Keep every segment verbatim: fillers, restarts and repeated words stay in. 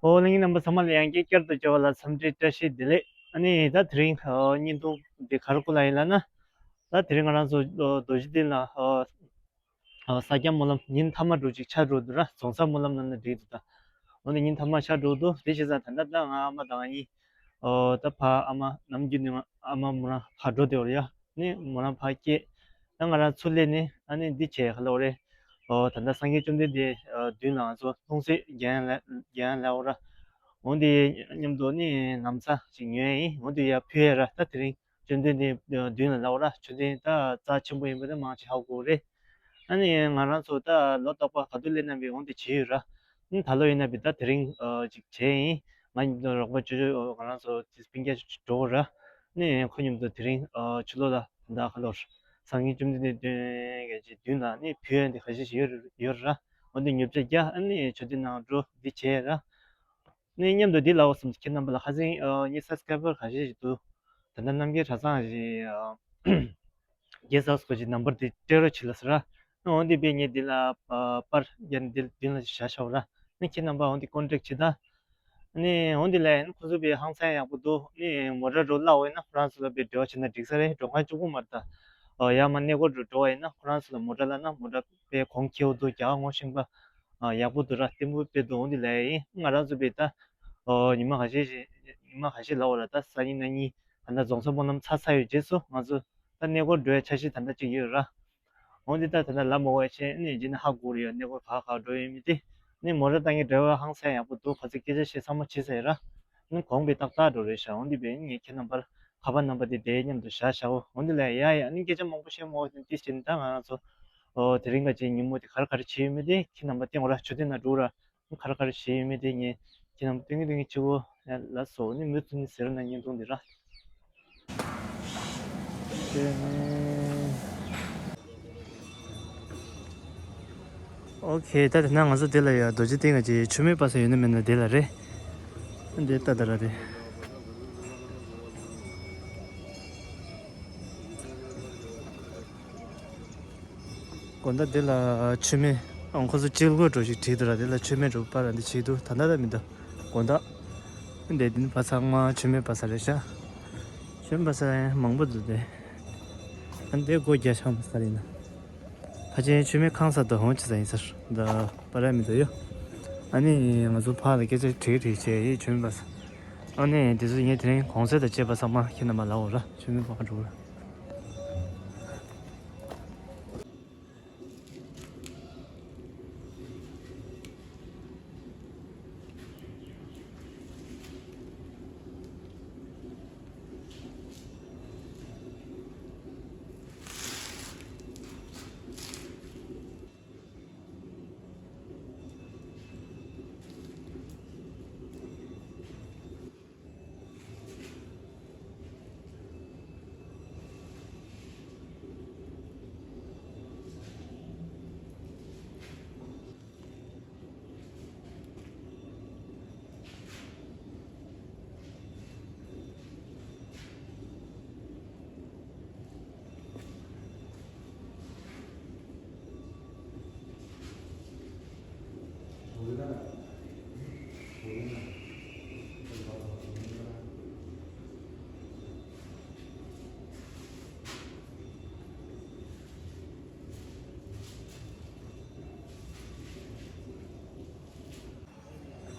ཨོ་ལྷན་རྒྱས་རྣམ་པ་ཚང་མ་ལ་ཡང་བསྐྱར་བསྐྱར་དུ་མཇལ་བ་ལ་འཚམས་འདྲི་བཀྲ་ཤིས་བདེ་ལེགས། ཨ་ནི་ད་དེ་རིང་ཨོ་བརྙན་ཐུང་འདི་ག་རེ་སྐོར་ལ་ཡིན་ལབ་ན། ད་དེ་རིང་ང་རང་ཚོ་ཨོ་རྡོ་རྗེ་གདན་ལ་ཨོ་ཨོ་ས་སྐྱ་སྨོན་ལམ་ཉིན་མཐའ་མ་འགྲོ་ཅིག་ཆགས་འགྲོ་འདུག་ར། རྫོང་སར་སྨོན་ལམ་ལབ་ན་འགྲིག་འདུག་ད་འོ་ན་ཉིན་མཐའ་མ་ཆགས་འགྲོ་འདུག་དེ་བྱས་ཙང་ད་ལྟ་ད་ང་ཨ་མ་དང་ང་གཉིས་ཨོ་ད་ཕ་ཨ་མ་ནམ་རྒྱུན་ནས་ཨ་མ་མོ་རང་ཕར་འགྲོ་བསྡད་ཡོད་རེད་ཡ། ནི་མོ་རང་ཕར་སྐྱེས། ད་ང་རང་ཚུར་སླེབས་ནས་ཨ་ནི་འདི་བྱས་ག་ལབ་རེད། ཨོ་ད་ལྟ་སངས་རྒྱས་བཅོམ་ལྡན་འདས་ཨ་མདུན་ལ་ང་ཚོ་སྣང་སྲིད་རྒྱན་ལ་རྒྱན་ལ་འོ་ར། འོ་འདི་མཉམ་དུ་ནི་ལམ་སང་ཅིག་ཉོས་ཡིན། འོ་འདི་ཡར་ཕུལ་ཡ་ར། ད་དེ་རིང་བཅོམ་ལྡན་འདས་མདུན་ལ་ལབ་ར། མཆོད་རྟེན་ད་རྩ་ཆེན་པོ་ཡིན་པ་དེ་མང་ཆེ་ཧ་གོ་རེད། ཨ་ནི་ང་རང་ཚོ་ད་ལོ་རྟག་པར་ག་དུས་སླེབས་ན་བའི་འོ་འདི་བྱེད་ཡོད་ར། ཨ་ནི་ད་ལོ་ཡིན་ན་བའི་ད་དེ་རིང་ཨ་ཅིག་བྱས་ཡིན། ང་རོགས་པ་ཅོ་ཅོ་ང་རང་ཚོ་དེ་སྤུན་ཀྱག་ཅིག་འགྲོ་ར། ནི་ཁོ་མཉམ་དུ་དེ་རིང་ཨ་ཕྱི་ལོགས་ལ་ད་ག་ལོར་སངས་རྒྱས་བཅོམ་ལྡན་འདས་མདུན་གྱི་མདུན་ལ་ནི་ཕུལ་ཡ་འདི་ཁ་ཤས་ཤིག་ཡོད་ཡོད་ར། འོ་འདི་ཉོ་ཆ་རྒྱག་ཨ་ནི་མཆོད་རྟེན་ནང་འགྲོ་འདི་བྱས་ར། ནི་མཉམ་དུ་འདི་ལའོ་སམ་ཁྱེད་རྣམ་པ་ལ་ཁ་སང་ཨ་ངའི་སབ་སི་ཀ་རའི་བར་ཁ་ཤས་ཤིག་འདུག་ད་ལྟ་རྣམ་རྒྱལ་གྲྭ་ཚང་ཞིག་ཨ་རྒྱལ་ས་སྐོར་གྱི་ནམ་བར་དེ་སྤྲད་རོགས་བྱེད་ལ་ཟེར་ར། ཨ་འོ་འདི་པས་ངས་འདི་ལ་པར་རྒྱབ་ནས་འདི་འདི་ལ་བཞག་ཤོག་ར། ནི་ཁྱེད་རྣམ་པ་འོ་འདི་ཀོན་ཊེག་བྱེད་ད། ནི་འོ་འདི་ལ་ཡིན་ཁོ་ཚོ་པའི་ཧང་སང་ཡག་པོ་འདུག་ནི་མོ་ཊ་འགྲོ་སླ་བོ་ཡིན་ན་ཁོ་རང་ཚོ་ལ་པའི་འབྲེལ་བ་བྱེད་ན་འགྲིག་ས་རེད། འགྲོ་མཁན་གཅིག་པུ་མ་རེད་ད། ཨ་ཡར་མར་གནས་སྐོར་འགྲོ་འགྲོ་བ་ཡིན་ན་ཁོ་རང་ཚོ་ལ་མོ་ཊ་ལབ་ན་མོ་ཊ་པའི་གོང་ཁེ་བོ་འདུག་རྒྱ་གར་ངོ་ཤེས་པ། ཨ་ཡག་པོ་འདུག་ར། བརྟན་པོ་དཔེ་འདུག་འོ་འདི་ལ་ཡིན། ང་རང་ཚོ་པའི་ད་ཨོ་ཉི་མ་ཁ་ཤས་ཤིག་ཉི་མ་ཁ་ཤས་ལ་འོ་ལ་ད་སང་ཉིན་གནངས་ཉིན་ད་ལྟ་རྫོང་སར་སྨོན་ལམ་ཚར་ཚར་ཡོད་རྗེས་སུ་ང་ཚོ་ད་གནས་སྐོར་འགྲོ་ཡ་འཆར་གཞི་ད་ལྟ་གཅིག་ཡོད་ར། འོ་འདི་ད་ད་ལྟ་ལབ་མ་དགོས་ཡ་བྱས་ནས་རྗེས་ནས་ཧ་གོ་རེད་ཡ། གནས་སྐོར་ག་ག་འགྲོ་ཡོད་མེད་དེ། ནི་མོ་ཊ་བཏང་གི་འབྲེལ་བ་ཧང་སང་ཡག་པོ་འདུག་ག་ཚོད་སྐད་ཆ་བཤད་ཚང་མ་བྱས་ཚར་ཡོད་ར། ནི་གོང་པའི་ཏག་ཏག་འགྲོ་རེད་ཤག་འོ་འདི་པས་ངས་ཁྱེད་རྣམ་པར་ཁ་པར་རྣམ་པ་དེ་དེའི་མཉམ་དུ་བཞག་བཞག་འོ་འདི་ལ་ཡ་ཡ་ནི་སྐད་ཆ་མང་པོ་བཤད་མ་དགོས་ཏེ་དེ་བྱས་ནས་ད་ང་རང་ཚོ་ཨོ་དེ་རིང་ག་ཅིག་ཉིན་མོ་དེ་ག་རེ་ག་རེ་བྱས་ཡོད་མེད་དེ་ཁྱེད་རྣམ་པ་བསྟན་དགོས་ར། མཆོད་རྟེན་ནང་འགྲོ་ར། ག་རེ་ག་རེ་བྱས་ཡོད་མེད་དེ་ངས་ཁྱེད་རྣམ་པ་སྟོན་གི་སྟོན་གི་བྱེད་དགོས། ཡ་ལགས་སོ། ནི་མུ་མཐུད་ནས་ཟེར་ན་བརྙན་ཐུང་འདི་ར། དེ་ནས་ཨོ་ཁེ། ད་དེ་ན་ང་ཚོ་དེ་ལ་ཡ་རྡོ་རྗེ་གདན་གྱི་མཆོད་མེ་སྤར་ས་ཡོད་ན་མེད་ན་དེ་ལ་རེད། འདི་ལྟ་ད་ར་རེད། དགོང་དག་འདི་ལ་མཆོད་མེ། ཨང་ཁོ་ཚོ་དཔྱིད་གོས་འགྲོ་ཞིག་བྲིས་འདུག་ར། འདི་ལ་མཆོད་མེ་འགྲོ་པ་ར་འདི་བྱེད་འདུག་ད་ལྟ་ད་མི་འདུག་དགོང་དག་འདི་འདི་ནི་བ་ཚང་མ་མཆོད་མེ་སྤར་ས་རེད་ཤག་མཆོད་མེ་སྤར་ས་མང་པོ་འདུག་སྟེ། ཨ་འདི་སྒོ་རྒྱག་ཤག་མ་ས་རེད་ན། ཕལ་ཆེར་མཆོད་མེ་ཁང་ས་དང་ཧོང་ཆི་ས་ཡིན་ས་རེད། ད་པ་ར་མི་འདུག་ཡོ། ཨ་ནི་ང་ཚོ་ཕ་ལ་སྐད་ཆ་དྲིས་དྲིས་བྱས་ཡིན་མཆོད་མེ་སྤར་ས། ཨ་ནི་འདི་ཚོ་ངས་དེ་རིང་གོང་ཚད་དང་བཅས་པ་ཚང་མ་ཁྱེད་རྣམ་པ་ལ་འོ་ར་མཆོད་མེ་སྤར་འགྲོ་ར།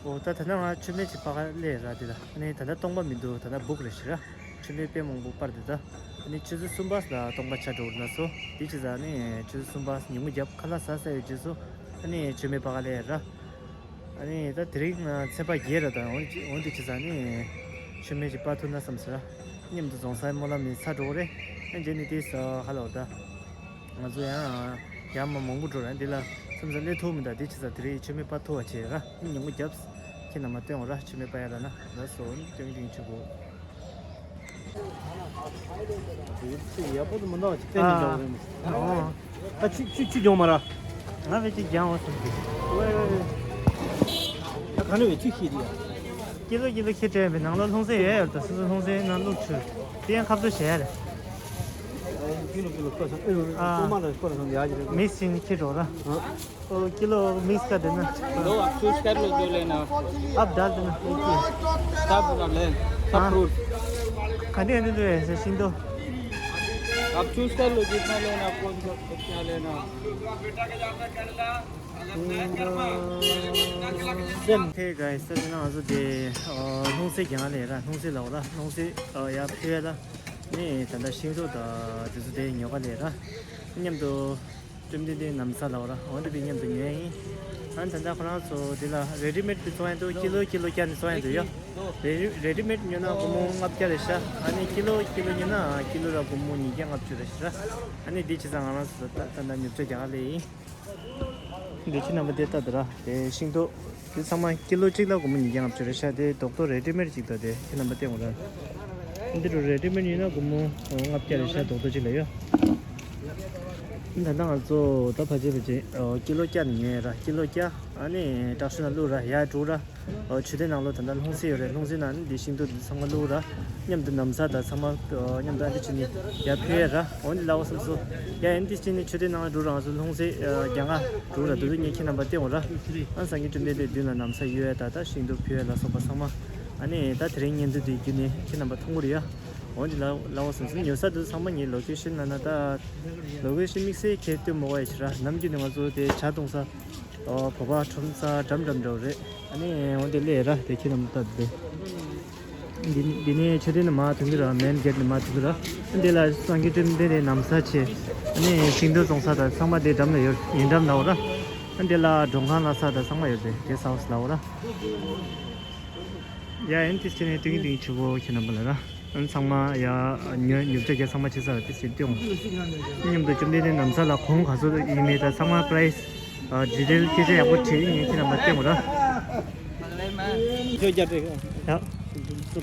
འོ་ད་ད་ནང་ང་མཆོད་མེ་ཅིག་སྤར་ག་སླེབས་ར། དེ་ལ་ཨ་ནི་ད་ལྟ་སྟོང་པ་མི་འདུག་ད་ལྟ་སྦུག་རེད་ཤི་ར། མཆོད་མེ་དཔེ་མང་པོ་སྤར་དེ་ད། ཨ་ནི་ཆུ་ཚོད་གསུམ་པ་ལ་སྟོང་པ་ཆགས་འགྲོ་གི་ལ་སོ། དེ་ཅི་ཟ་ནི་ཆུ་ཚོད་གསུམ་པ་ཉིན་མོ་རྒྱབ་ཁ་ལག་ཟ་ཟ་ཡོད་རྗེས་སུ་ཨ་ནི་མཆོད་མེ་སྤར་ག་སླེབས་ར། ཨ་ནི་ད་དེ་རིང་ཚེས་པ་བརྒྱད་ར། ད་འོན་ཏེ་འོན་ཏེ་ཅི་ཟ་ནི་མཆོད་མེ་ཅིག་སྤར་ཐུབ་ན་བསམ་ཟེར་ར། མཉམ་དུ་རྫོང་སར་སྨོན་ལམ་ནི་ཚར་འགྲོ་གི་རེད། ཨ་རྗེས་ནི་དེ་ས་ཧ་ལོ་ད། ང་ཚོ་ཡང་ཡར་མར་མང་པོ་འགྲོ་ར། འདི་ལ་མཚམས་མཚམས་སླེབས་ཐུབ་མི་འདུག་འདི་ཅི་ཟ་དེ་རིང་མཆོད་མེ་སྤར་ཐུབ་པ་བྱས་ར། ཉིན་མོ་རྒྱབ། ཁྱེད་རྣམ་པ་སྟོན་འོང་ར། མཆོད་མེ་སྤར་ཡ་ར་ན་ལ་སོ་ཏིང་ཏིང་ཆུ་གོ་ཡག་པོ་དུ་མི་འདུག་ཅིག་ཏན་ཏན་འདྲ་བོ་རེད། ཨ་ཆུ་ཆུ་ཆུ་རྒྱོང་མ་ར། ང་བས་ཅིག་རྒྱང་བ་སོང་གི། ད་ག་ནས་བས་ཆུ་ཤེས་དེ་ཡ། ཀི་ལོ་ཀི་ལོ་ཁྱེད་སྤྲད་པའི་ནང་ལོགས་ལྷུང་བཟེད་ཡོད་ཡོད་ད། སོ་སོ་ལྷུང་བཟེད་ནང་བླུགས་ཆུ་དེ་ཡང་ཁ་བརྡ་བྱས་ཡ་རེད། kilo kilo को सा, ए, हाँ। तो माला को सा, ब्याज रे। मिक्स चीनी के डोरा। हाँ। ओ, किलो मिक्स कर देना। लो, आप चूज़ कर लो, जो लेना। आप डाल देना, एक ही। सब डाल ले, सब हाँ। फ्रूट। खाने आने दो ऐसे, सीन दो। आप चूज़ कर लो, जितना लेना, कौन सा, क्या लेना। Hey guys, ད་དེ་ན་ང་ཚོ་དེ་ལྷུང་བཟེད་རྒྱང་ལས་ར། ལྷུང་བཟེད་ལའོ་ར། ལྷུང་བཟེད་ཡར་ཕུལ་ཡ་ལ། ནི་ད་ལྟ་ཤིང་ཏོག་དང་དེ་ཚོ་དེ་ཉོ་ག་ལས་ར། མཉམ་དུ་བཅོམ་ལྡན་འདས་ན་བཟའ་ལའོ་ར། འོ་དེ་བི་མཉམ་དུ་ཉོ་ཡ་ཡིན། ཨ་ནི་ད་ལྟ་ཁོ་རང་ཚོ་དེ་ལ་རེ་ཌི་མེཌ་དེ་བཙོང་ཡ་འདུག་ཀི་ལོ་ཀི་ལོ་བརྒྱ་ནས་བཙོང་ཡ་འདུག་ཡ། རེ་རེ་ཌི་མེཌ་ཉོ་ན་སྒོར་མོ་ལྔ་བརྒྱ་རེད་ཤག་ཨ་ནི་ཀི་ལོ་ཀི་ལོ་ཉོ་ན་ཀི་ལོ་ལ་སྒོར་མོ་ཉིས་བརྒྱ་ལྔ་བཅུ་རེད་ཤག་ཨ་ནི་དེ་བྱས་ཙང་ང་རང་ཚོ་ད་ད་ལྟ་ཉོ་ཆ་རྒྱག་ག་ལས་ཡིན། འདི་ཁྱེད་རྣམ་པ་དེ་ལྟ་དུ་ར། དེ་ཤིང་ཏོག་དེ་ཚང་མ་ཀི་ལོ་གཅིག་ལ་སྒོར་མོ་ཉིས་བརྒྱ་ལྔ་བཅུ་རེད་ཤག་དེ་རྡོག་རྡོག་རེ་ཌི་མེཌ་ཅིག་དང་དེ་ཁྱེད་རྣམ་པ་བལྟས་འོང་ར། འདི་རུ་རེ་ཌི་མེཌ་ཡིན་ན་སྒོར་མོ་ལྔ་བརྒྱ་རེད་ཤག་རྡོག་རྡོག་གཅིག་ལ་ཡོད། ད་ལྟ་ང་ཚོ་ད་ཕ་ཆེ་ཕ་ཆེ་ཀི་ལོ་བརྒྱ་ནས་ཉོས་ར། ཀི་ལོ་བརྒྱ། ཨ་ནི་བྲག་ཤུལ་ན་བླུགས་ར། ཡར་འགྲོ་ར། ཨོ་མཆོད་རྟེན་ནང་ལོགས་ད་ལྟ་ལྷུང་བཟེད་ཡོད་རེད། ལྷུང་བཟེད་ནང་ནི་འདི་ཤིང་ཏོག་འདི་ཚང་མ་བླུགས་ར། མཉམ་དུ་ན་བཟའ་དང་ཚང་མ་ཨོ་མཉམ་དུ་ཨ་འདི་བྱས་ནས་ཡར་ཕུལ་ཡས་ར། འོ་འདི་ལ་འོ་བསམ་སོང་། ཡ་ཨ་འདི་བྱས་ནས་མཆོད་རྟེན་ནང་འགྲོ་ར། ང་ཚོ་ལྷུང་བཟེད་ཨ་རྒྱ་གར་འགྲོ་ར། འདི་ཚོ་ངས་ཁྱེད་རྣམ་པ་སྟོན་འོང་ར། ཨ་སངས་རྒྱས་བཅོམ་ལྡན་འདས་མདུན་ལ་ན་བཟའ་གཡོ་ཡས་ད་ད་ཤིང་ཏོག་ཕུལ་ཡས་ལ་སོགས་པ་ཚང་མ། ཨ་ནི་ད་དེ་རིང་བརྙན་ཐུང་འདི་བརྒྱུད་ནས་ཁྱེད་རྣམ་པ་མཐོང་གི་རེད་ཡ། འོ་འདི་ལ་ལ་འོ་བསམ་སོང་། ཉོ་ས་འདི་ཚང་མ་ངས་ལོ་ཀེ་ཤན་ལ་ན་ད་ལོ་ཀེ་ཤན་དམིགས་བསལ་ཁྱེད་སྟོན་མ་དགོས་ཡ་ཞིག་ར། ནམ་རྒྱུན་ནས་ང་ཚོ་དེ་ཇ་འཐུང་ས། ཨོ་བོད་པ་ཁྲོམ་ས་འགྲམ་འགྲམ་འདྲ་བོ་རེད། ཨ་ནི་འོ་དེ་ལས་ར་དེ་ཁྱེད་རྣམ་པ་ལྟ་དེ། འདི་འདི་ནས་མཆོད་རྟེན་ནས་མར་ཐོན་གྱི་ར། མེན་གེ་ཊི་ནས་མར་ཐོན་གྱི་ར། ཨ་འདི་ལ་སངས་རྒྱས་བཅོམ་ལྡན་འདས་ན་བཟའ་བྱས། ཨ་ནི་ཤིང་ཏོག་བཙོང་ས་དང་ཚང་མ་དེ་འགྲམ་ལ་ཡོད། ཉེ་འགྲམ་ལ་འོ་ར། ཨ་འདི་ལ་མགྲོན་ཁང་ལ་ས་དང་ཚང་མ་ཡོད་དེ། གེ་སི་ཧའུ་སི་ལ་འོ་ར། ཡ་ཨན་ཏིས་ཅི་ནས་ཏིང་ཏིང་ཆུ་བོ་ཁྱེད་རྣམ་པ་ལ་ར། ཨན་ཚང་མ་ཡ་ཉོ་ཉོ་ཆ་རྒྱ་ཚང་མ་ཆེ་ས་ལ་ཏིས་ཅི་སྟོན། མཉམ་དུ་བཅོམ་ལྡན་འདས་ན་བཟའ་ལ་གོང་ག་ཚོད་ཡིན་མེད་དང་ཚང་མ་པ་རའི་སི་ཨ་ཌི་ཊེལ་སྐད་ཆ་ཡག་པོ་དྲིས་ངས་ཁྱེད་རྣམ་པ་སྟོན་དགོས་ར། ཡ།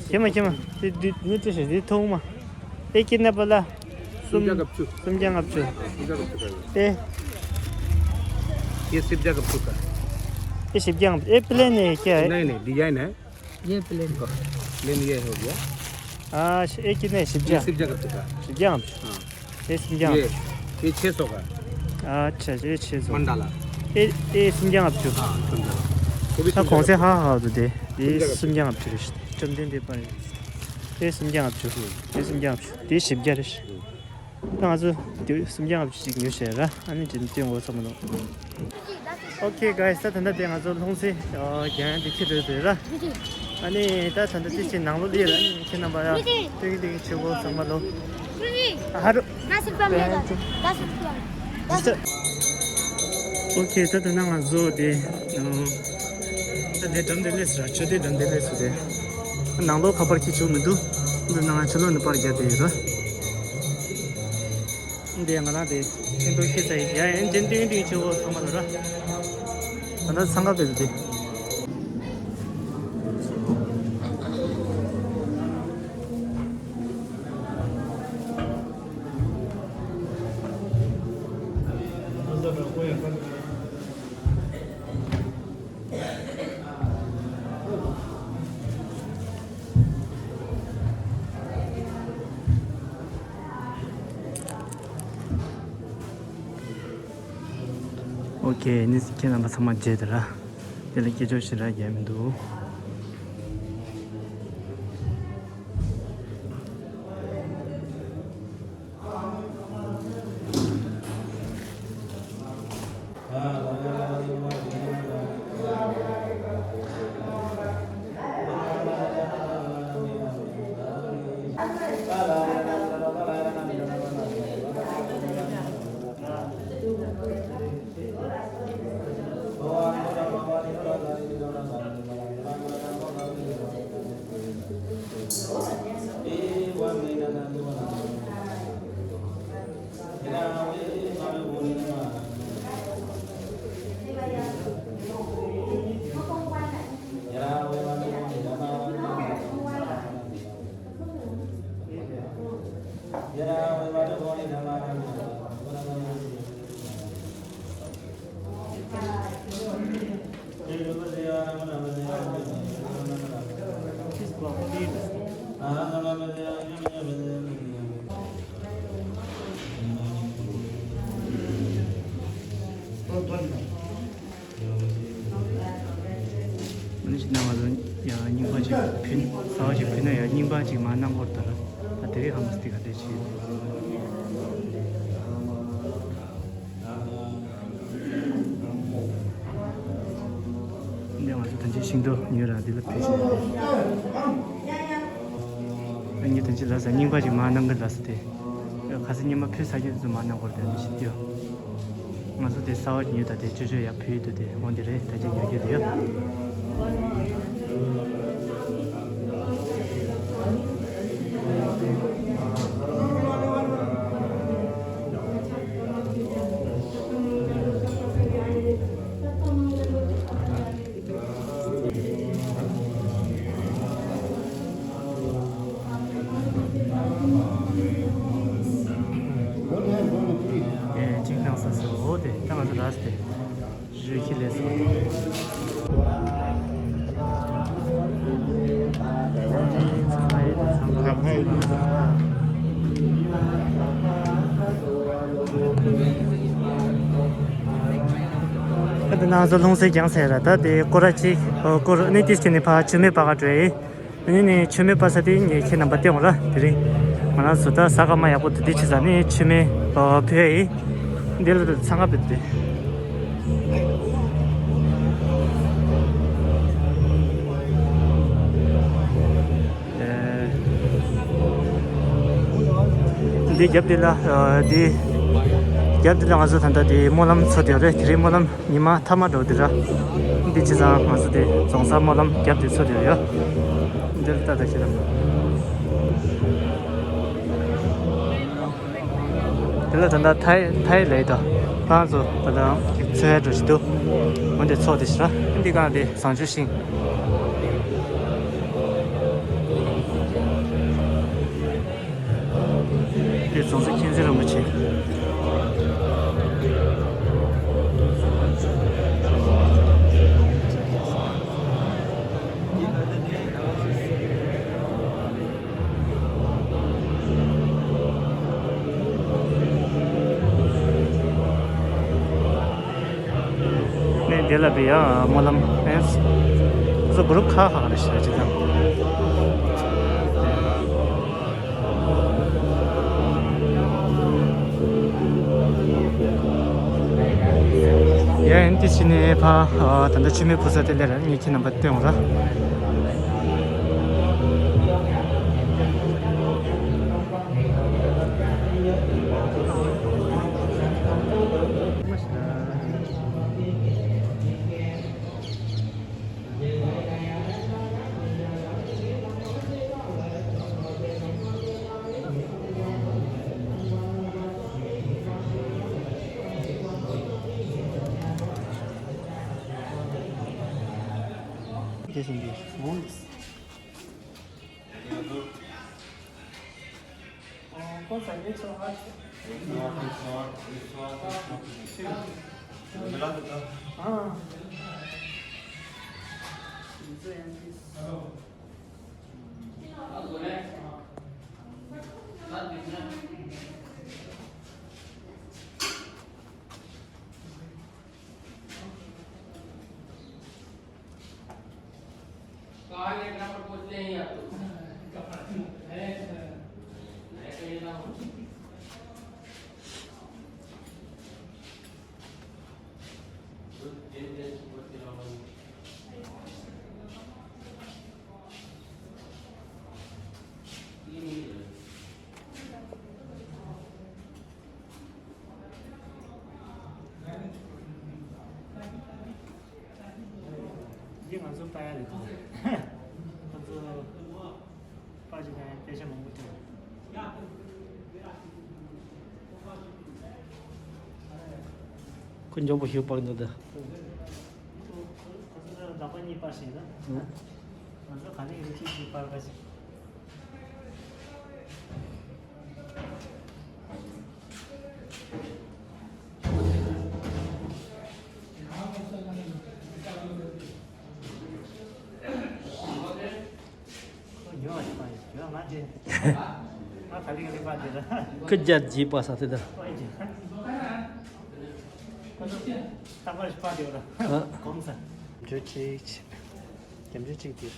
ཁྱེད་མ་ཁྱེད་མ་དེ་དེ་ནི་ཅི་ཞིག་དེ་མཐོང་མ། དེ་ཀི་ན་པ་ལ། སུམ་བརྒྱ་ལྔ་བཅུ། སུམ་བརྒྱ་ལྔ་བཅུ། སུམ་བརྒྱ་ལྔ་བཅུ་ག་ཡོད། དེ། ये सिर्फ जगह का है। ये सिर्फ जगह, ये प्लेन है क्या है? नहीं, नहीं, डिजाइन है। ये प्लेन। प्लेन ये हो गया। हाँ, ये कितने? सिर्फ ये जगह। सिर्फ जगह का। सिर्फ जगह। हाँ। ये सिर्फ जगह। ये, ये छः सौ का है। अच्छा, ये छः सौ। मंडाला। ये, ये सिर्फ जगह आप जो। हाँ, सिर्फ जगह। वो भी हाँ, सिर्फ कौन से? जगह। हाँ, हाँ, तो दे। ये सिर्फ जगह। सिर्फ जगह आप जो। चंदन दे पाए। ये सिर्फ जगह आप जो। हम्म। ये सिर्फ जगह आप जो। ये सिर्फ जगह। हम्म। ད་ང་ཚོ་དེ་སུམ་བརྒྱ་ལྔ་བཅུ་ཅིག་ཉོས་བྱས་ར། ཨ་ནི་དེ་ནས་སྟོན་དགོས་བསམ་མི་འདུག་ཨོ་ཁེ་གྷའི་སི། ད་ད་ལྟ་དེ་ང་ཚོ་ལྷུང་བཟེད་རྒྱག་ཡ་དེ་འཁྱེར་འགྲོ་ཡོད་ར། ཨ་ནི་ད་ད་ལྟ་དེ་ཕྱིར་ནང་ལོགས་སླེབས་ར། ཨ་ནི་ཁྱེད་རྣམ་པ་ཡ་སྟོན་གྱི་སྟོན་གྱི་བྱེད་དགོས་བསམ་མ་ལོ། ཨ་ཧ་རུ། ཨོ་ཁེ། ད་ད་ང་ཚོ་དེ་ད་དེ་འགྲམ་དེ་སླེབས་སོང་ར། མཆོད་རྟེན་འགྲམ་དེ་སླེབས་སོང་དེ། ནང་ལོགས་ཁ་པར་འཁྱེར་ཆོག་མི་འདུག་འདི་ནང་ཕྱི་ལོགས་ནས་པར་རྒྱག་བསྡད་ཡོད་ར། འདི་ང་རང་དེ་ཁྱེད་ཚོ་ཤེས་ཚར་ཡིན། ཡ་ཡན་ཅན་ཏིང་ཏིང་ཆུ་བོ་ཚང་མ་ལ་ར། ད་ལྟ་འཚང་ཁ་བས་དེ། ཨོ་ཁེ། ཨ་ནི་ཁྱེད་རྣམ་པ་ཚང་མ་མཇལ་དེ་ར། དེ་ལ་སྐད་ཆ་ཞིག་ར་རྒྱག་མི་འདུག་ནི་ཅི་ན་ང་ཚོ་ཡང་རྙིང་པ་ཅིག་ཕུལ། གསར་པ་ཅིག་ཕུལ་ན་ཡང་རྙིང་པ་ཅིག་མར་གནང་དགོས་རེད་ད་ར། ད་དེ་རིང་ཧ་མ་སི་དེ་ག་འདྲས་བྱེད། འདི་ང་ཚོ་ད་ཅི་ཤིང་ཏོག་ཉོས་ར་འདི་ལ་ཕུལ་བཞིན་ཡོད་རེད། ཨ་ནི་ད་ཅི་ལ་ས་རྙིང་པ་ཅིག་མར་གནང་གི་ལ་ས་དེ། ཁ་སང་སྔོན་མ་ཕུལ་ཚར་རྒྱུ་དེ་ཚོ་མར་གནང་དགོས་རེད་ད་འདི་ཞིག་ཡོད། ང་ཚོ་དེ་གསར་པ་ཉོས་ད་དེ་ཅོ་ཅོ་ཡག་ཕུལ་ཡོད་དུ་དེ་འོ་འདི་རེད། ད་ཅི་ཉོ་རྒྱུ་དེ་ཡོད། ཨེ་ཅིག་གནང་ས་སོ་དེ་ད་ང་ཚོ་ར་སྟེ་རུས་ཁྱི་ལས་སོ། ད་ང་ཚོ་ལྷུང་བཟེད་རྒྱང་ཟེར་ར་ད་དེ་སྐོར་ར་ཅིག་སྐོར་ནི་ཏིས་ཀྱི་ནི་ཕ་ཆུ་མེད་པ་ག་འགྲོ་ཡི། ཨ་ནི་ནི་མཆོད་མེ་སྤར་ས་དེ་ངས་ཁྱེད་རྣམ་པ་སྟོན་འོང་ར། དེ་རིང་ང་རང་ཚོ་ད་ས་ག་མ་ཡག་པོ་དེ་དེ་བྱེད་ས་ནི་མཆོད་མེ་ཨ་ཕུལ་ཡ་ཡིན། འདི་ལ་ད་འཚང་ཁ་བུད་དེ། འདི་རྒྱབ་འདི་ལ་ཨ་འདི་རྒྱབ་འདི་ལ་ང་ཚོ་ད་ལྟ་དེ་སྨོན་ལམ་འཚོགས་བསྡད་ཡོད་རེད། དེ་རིང་སྨོན་ལམ། ཉི་མ་མཐའ་མ་འགྲོ་འདི་ར། འདི་བྱས་ཙང་ང་ཚོ་དེ་རྫོང་སར་སྨོན་ལམ་རྒྱབ་དེ་ཚོ་དེ་ཡོད། འདིར་ལྟ་ད་ཁྱེད་རང་། དེ་ལ་ད་ལྟ་ཐའི་ཐའི་ལས་དང་ང་ཚོ་ད་ལྟ་ཚོད་ཧྲ་འགྲོ་བཞིན་འདུག་འོན་ཏེ་ཚོགས་དེ་ཞེ་དྲག་འདི་གང་དེ་བཟང་སྤྱོད་ཤིང་། དེ་རྫོང་སར་མཁྱེན་བརྩེ་རིན་པོ་ཆེ། ནས་དེ་ལ་བི་ཡ་སྨོན་ལམ་ཨེ། སོ་གུ་རུབ་ཁ་ཁ་རེ་ཞེས་ཅི་དང་། ཡ་ཨན་ཏི་སི་ནས་ཕ་ད་ལྟ་མཆོད་མེ་ཕུལ་ས་དེ་ལས་ར་ངས་ཁྱེད་རྣམ་པ་སྟོན་འོང་ར། འདི་ང་ཚོ་པ་ཡ་རེད་དོ། ཁོ་ཚོ་པ་ཅིག་དང་སྐད་ཆ་མང་པོ་བྱས། ཁོ་མགྱོགས་པོ་ཞུ་པར་འདུག་ད། ཁོ་ཚོ་ལ་བདག་པ་གཉིས་པར་ཞིག་ན། ང་ཚོ་ག་ནས་ཡོད་ཅིག་ཞིག་པར་ག་ཞིག་ཁུ་རྒྱལ་རྗེས་པ་ས་དེ་ད། ཨ། འགྲོ་ཅིག་རྒྱ་མཆོད་གཅིག་འདིར།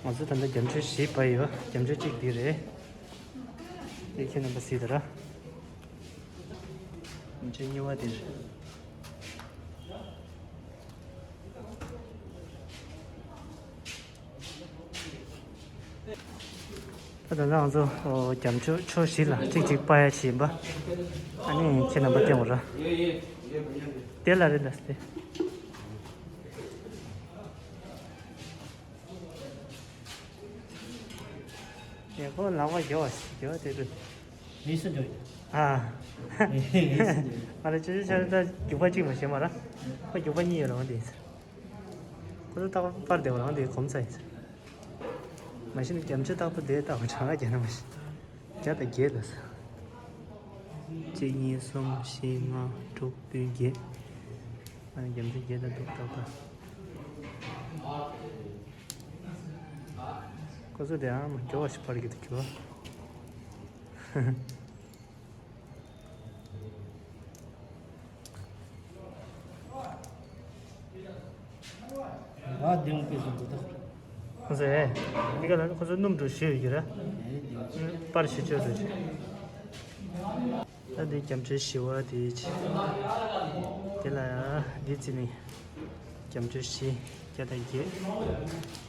ང་ཚོ་ད་ལྟ་རྒྱ་མཆོད་བཞི་པ་ཡོད། རྒྱ་མཆོད་གཅིག་འདི་རེད། དེ་ཁྱེད་རྣམ་པ་གཟིགས་དང་ར། རྒྱ་མཆོད་གཉིས་པ་འདིར། ད་ད་ལྟ་ང་ཚོ་ཨོ་རྒྱ་མཆོད་ཕྱོགས་བཞི་ལ་གཅིག་གཅིག་སྤར་ཡ་བྱེད་ཡིན་པ། ཨ་ནི་ཁྱེད་རྣམ་པ་སྟོན་དགོས་ར། དེ་ལ་རེད་ལ་སྟེ། ཡག་པོ་ལག་པ་རྒྱོབ་པ་རྒྱོབ་དེ་དུས། ངས་སུ་འགྲོ་ཡིན། ཨ། ངས་སུ་འགྲོ་ཡིན། ང་ལ་ཅོ་ཅོ་ཆ་ད་རྒྱུག་པ་གཅིག་མ་ཤེས་མ་ར། ཁོ་རྒྱུག་པ་གཉིས་ཡོད་རང་དེ་ཡིན། ཁོ་ཚོ་རྟག་པར་པར་བསྡད་པ་རང་དེ་གོམས་ས་ཡིན། མ་གཞི་ནས་རྒྱ་མཆོད་རྟག་པར་བསྡད་རྟག་པར་གྲངས་ཀ་རྒྱག་ན་མ་གཞི། བརྒྱ་དང་བརྒྱད་ལ་ས། གཅིག་གཉིས་གསུམ་བཞི་ལྔ་དྲུག་བདུན་བརྒྱད། ཨ་ནི་རྒྱ་མཆོད་བརྒྱད་དང་དྲུག་ཏག་ཏག་ཁོ་ཚོ་དེ་ཨ་མ་མགྱོགས་པ་ཞིག་པར་གྱི་འདུག་གི་བ། ཨ་དེ་མོ་དཔེ་བཟང་པོ་འདུག་ཁོ་ཚོ་ཨེ། འདི་ག་ལ་ཁོ་ཚོ་སྣུམ་འགྲོ་ཞུས་ཡོད་ཀྱི་རེད། ཨེ་དེ་མོ་པར་ཞུ་ཆོག་འགྲོ་ཆེ། ད་འདི་རྒྱ་མཆོད་བཞི་པ་དེ་ཆེ། དེ་ལ་འདི་རྩིས་ནི་རྒྱ་མཆོད་བཞི་བརྒྱ་དང་བརྒྱད།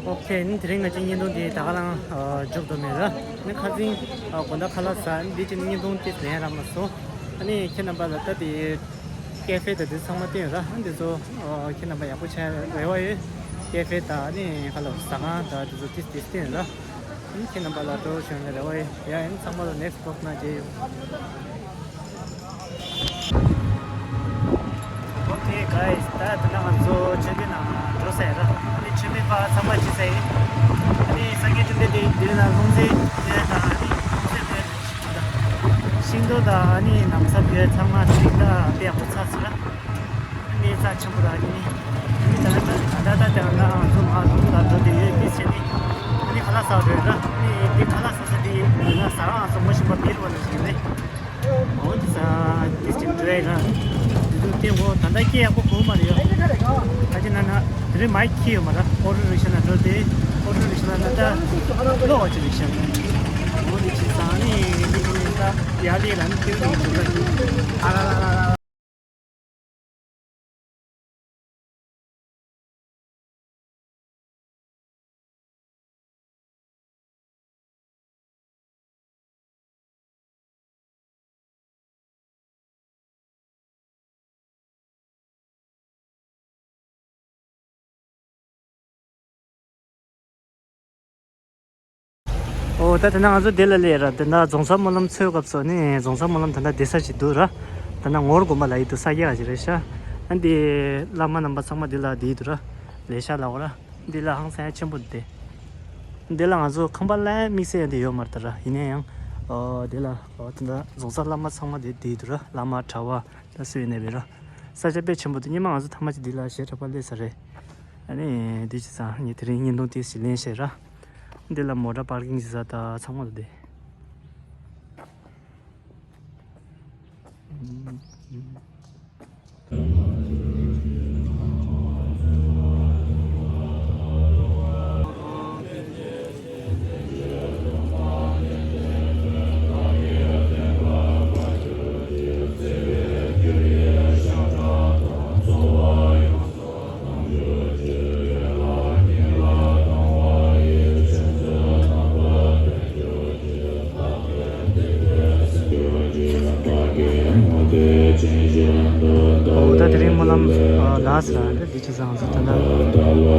ཨོ་ཁེ། ནི་དེ་རིང་ང་ཚོའི་བརྙན་ཐུང་འདི་ད་ག་རང་མཇུག་བསྡོམས་ཡིན་ར། ནི་ཁ་སང་དགོང་དག་ཁ་ལག་ཟ། འདི་ཅིག་བརྙན་ཐུང་ཏིས་ལེན་རག་མ་སོང་། ཨ་ནི་ཁྱེད་རྣམ་པ་ལ་ད་དེ་ཀེ་ཧྥེ་དང་དེ་ཚང་མ་བསྟན་ཡོད་ར། ཨ་འདི་ཚོ་ཁྱེད་རྣམ་པ་ཡག་པོ་ཆགས་རེ་བ་ཡོད། ཀེ་ཧྥེ་དང་ཨ་ནི་ཁ་ལག་ཟ་ཁང་དང་དེ་ཚོ་ཏིས་ཏིས་བསྟན་ཡོད་ར། ཨ་ནི་ཁྱེད་རྣམ་པ་ལ་སྤྲོ་བོ་བྱུང་ན་རེ་བ་ཡོད། ཡ་ཨ་ནི་ཚང་མ་ལ་next vlog ནང་མཇལ་ཡོང་། Okay guys, ད་ད་ལྟ་ང་ཚོ་མཆོད་རྟེན་ནང་འགྲོ་ས་ཡིན་ར། ཨ་ནི་མཆོད་མེ་ཕར་ཚང་མ་བྱེད་ས་ཡིན། ཨ་ནི་སངས་རྒྱས་བཅོམ་ལྡན་འདས་འདི་ནང་ལྷུང་བཟེད་དེ་དང་ཨ་ནི་ལྷུང་བཟེད་དེ་ཤིང་ཏོག་དང་ཨ་ནི་ན་བཟའ་བོད་ཚང་མ་དེ་རིང་ད་དཔེ་ཡག་པོ་ཚར་སོང་ར། ཨ་ནི་རྩ་ཆེན་པོ་ར་ཨ་ནི་ད་ད་ད་ད་ད་ང་ཚོ་མར་ལྷུང་ལ་འགྲོ་དེ་ཡོད་དེ་བྱས་ནི་ཨ་ནི་ཁ་ལག་ཟ་འགྲོ་ཡོད་ར། ཨ་ནི་དེ་ཁ་ལག་ཟ་ས་དེ་ཡིན་ན་ཟ་རང་ང་ཚོ་ངོ་ཤེས་པ་བིར་བ་ལ་ཞིག་ཡིན་ནི། འོ་འདི་ས་འདི་ཅིག་འགྲོ་ཡ་ར། འདི་ཚོ་སྐད་འོ་ད་ལྟ་སྐད་ཡག་པོ་གོ་མ་རེད་ཡ། ད་ཅི་ན་ན་དེ་རིང་མའིག་ཁྱེར་ཡོད་མ་ར། ཨོ་ཊོ་རི་ཀཤ་ནང་འགྲོ་དེ། ཨོ་ཊོ་རི་ཀཤ་ལ་ན་ད་གློག་ཅིག་རེད་ཤག་འོ་འདི་ཅིག་ས་ནི་འདི་ཀུན་ད་ཡ་ལི་ལ་ནི་ཁྱེར་འགྲོ་ཞིག་ད་ཨ་ལ་ལ་ལ་ལ། ཨོ་ད་དེ་ན་ང་ཚོ་དེ་ལ་སླེབས་ར། དེ་ན་རྫོང་གསར་སྨོན་ལམ་ཚོའི་སྐབས་སུ་ནི་རྫོང་གསར་སྨོན་ལམ་དེ་ན་བསྡད་ས་ཞིག་འདུག་ར། དེ་ན་ངོར་དགོན་པ་ལ་ཡི་འདུག་ས་རྒྱ་ཞིག་རེད་ཤག་ཨ་འདི་བླ་མ་རྣམ་པ་ཚང་མ་འདི་ལ་བསྡད་འདུག་ར། ལས་ཤག་ལ་འོ་ར། འདི་ལ་ཧང་སང་ཆེན་པོ་འདི། འདི་ལ་ང་ཚོ་ཁང་པ་ལ་དམིགས་བསལ་འདི་ཡོད་མ་རེད་ད་ར། ཡིན་ན་ཡང་ཨོ་འདི་ལ་ཨོ་དེ་ན་རྫོང་གསར་བླ་མ་ཚང་མ་འདི་བསྡད་འདུག་ར། བླ་མ་གྲྭ་པ། ད་སུ་ཡིན་ནའི་བས་ར། ས་ཆ་དཔེ་ཆེན་པོ་འདུག་སྔོན་མ་ང་ཚོ་ཐ་མ་ཅིག་འདི་ལ་གཞས་འཁྲབ་པར་སླེབས་ས་རེད། ཨ་ནི་འདི་ཅི་ཙང་ངས་དེ་རིང་བརྙན་ཐུང་ཏོག་ཙམ་ལེན་བྱས་ར། འདི་ལ་མོ་ཊ་པར་ཀིང་བྱེད་ས་ད་ཚང་མ་འདུག་སྟེ། ད་དེ་རིང་སྨོན་ལམ་ལགས་ལ་འདི་བྱས་ཙང་ང་ཚོ་ད་ལྟ་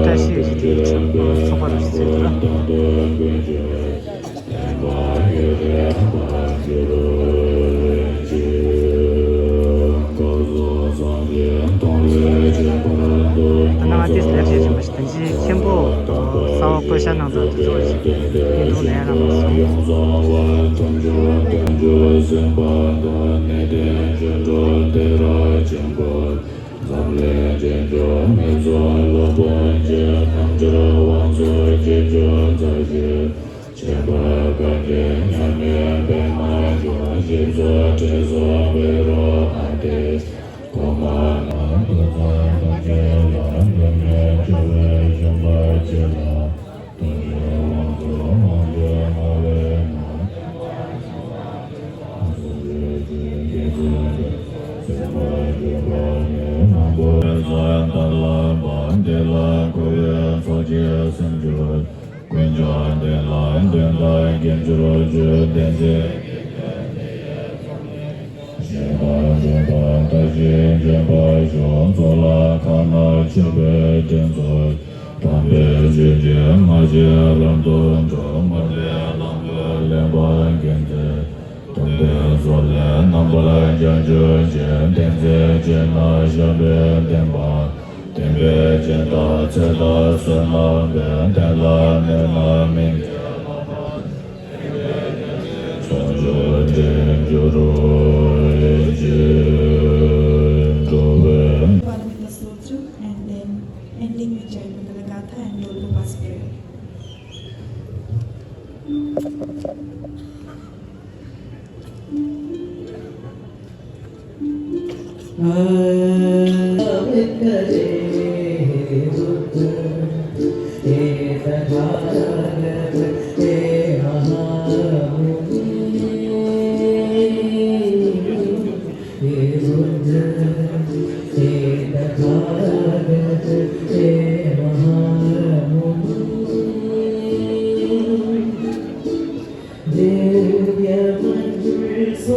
བཀྲ་ཤིས་ཡོད་ཀྱི་དེའི་ཚོགས་པ་རུ་ཞིག་ཚུད་འདུག་ར། དང་དུ་ཀུན་སྤྱོད་བསྟན་པ་ཡུན་རིང་པར་འགྱུར་ཅིག་ད་ནང་ང་ཏིས་ལས་བྱེད་བཞིན་པ་ཞིག་དང་ཅིའི་མཁན་པོ་གསར་བ་བསྐོ་བཞག་གནང་ཚར་དུས་ཚོད་ཅིག་ཡིན་འདུག་ལན་རག་མ་སོང་། ཡོངས་སུ་བར་དུ་འཇུག་དོན་གྱི་སེམས་དཔའ་དང་ནི་དེ་བྱེ་བྲག་ཏུ་རབ་འབྱམས་པ། འཛམ་གླིང་རྗེས་འཇུག་མི་གཙང་ལོག་པ་ཅན་ཐམས་ཅད་དབང་ཚུལ་གྱི་སྤྱོད་མཛད་ཅིང་། ཁྱད་པར་བཀའ་དྲིན་མཉམ་མེད་པདྨ་འབྱུང་བཞི་སོགས་དྲི་ཟ་བཻ་རོ་ཨ་ཏི་གོ་མ་ན་བུ་ཚང་ཐམས་ཅད་ལ་འབྲལ་མེད་སྤྱོད་པའི་བྱམས་པ་ཅན་ལ། ཀུན་ཀྱང་དེ་ལ་དོན་དང་དགེ་སྦྱོར་བརྗོད་བསྟན་ཚེ། ཞེས་པ་བརྗོད་པ་ལྟ་ཞིང་བརྗོད་པ་ཤོག་ཚོགས་ལ་ཁ་ན་མཆོད་པའི་རྟེན་གཙོ། དམ་པའི་ཆོས་ཀྱི་སྔགས་ཀྱི་རབ་ཏུ་སྒྲོག་མར་པའི་ལམ་དུ་ལེགས་པར་འགེངས་ཏེ། སྟོན་པའི་མཚོ་ལས་རྣམ་པར་བྱང་ཆུབ་ཀྱི་བསྟན་འཛིན་བྱེད་ན་བཤད་པའི་བསྟན་པ། བསྟན་པའི་སྦྱིན་བདག་ཚེ་དང་བསོད་ནམས་པའི་བསྟན་ལ་གནས་ན་མིང་ཚང་འཇོག་འདྲེན་འགྱུར་རོ་ཅེས་འགྲོ་བའི། Padma Sutram and then ending with Jayamangala Gatha and Roll Pass prayer.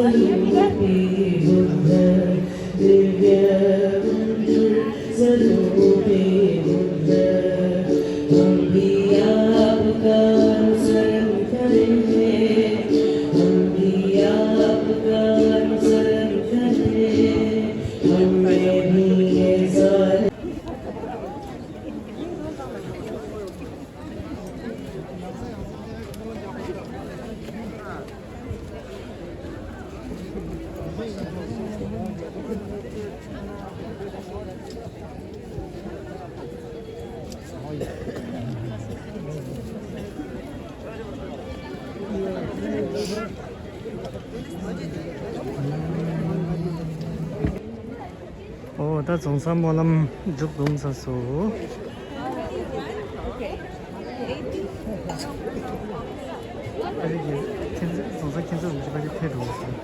दिव्यमंजुलस्वरूपी बुद्ध, दिव्यमंजुलस्वरूपी बुद्ध, हम भी आपका अनुसरण करेंगे, हम भी आपका अनुसरण करेंगे, हमें भी ये सारे ཨོ་ད་རྫོང་སར་སྨོན་ལམ་མཇུག་བསྡོམས་ཚར་སོང་། ཨ་རི་གི་ཁྱེད་ཚོ་རྫོང་སར་ཁྱེད་ཚོ་རུ་ཅི་པ་ཅི་ཐེ་འགྲོ་སོང་།